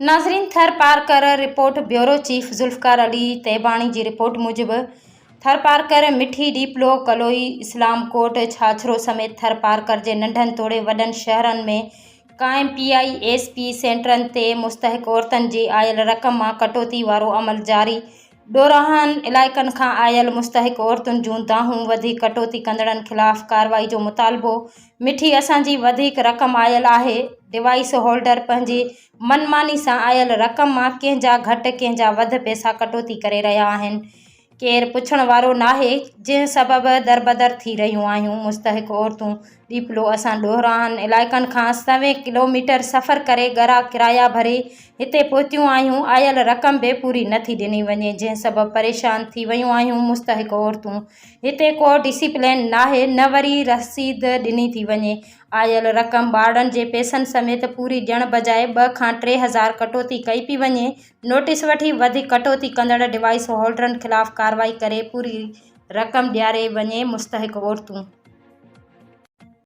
ناظرين Tharparkar, report, bureau chief Zulfiqar Ali Taibani جي report موجب ٿرپارڪر، مٺي، ڏيپلو، ڪلوئي، اسلام ڪوٽ، ڇاڇرو سميت ٿرپارڪر جي ننڍن توڙي وڏن شهرن ۾ قائم پي I S P سينٽرن تي مستحق عورتن جي آيل رقم مان ڪٽوتي وارو عمل جاري ڏورانهن علائقن کان آيل مستحق عورتن جون دانهون، وڌيڪ ڪٽوتي ڪندڙن خلاف ڪارروائي جو مطالبو، مٺي اسان جي وڌيڪ رقم آيل آهي، ڊوائيس هولڊر پنهنجي من ماني سان آيل رقم مان ڪنهن جا گهٽ ڪنهن جا وڌ پئسا ڪٽوتي ڪري رهيا آهن، ڪير پڇڻ وارو ناهي، جنهن سبب دربدر ٿي رهيون آهيون، مستحق عورتون ڏيپلو اسان ڏورانهن علائقن کان سوين ڪلوميٽر سفر ڪري ڳرا ڪرايا ڀري هتي پهتيون آهيون، آيل رقم به پوري نه ٿي ڏني وڃي، جنهن سبب پريشان ٿي ويون آهيون، مستحق عورتون هتي ڪو ڊسيپلين ناهي نه وري رسيد ڏني ٿي وڃي، آيل رقم ٻارڙن جي پئسن سميت پوري ڏيڻ بجاء ٻه کان 3000 ڪٽوتي ڪئي پئي وڃي، نوٽيس وٺي وڌيڪ ڪٽوتي ڪندڙ ڊوائيس هولڊرن خلاف ڪارروائي ڪري پوري رقم ڏياري وڃي، مستحق عورتون.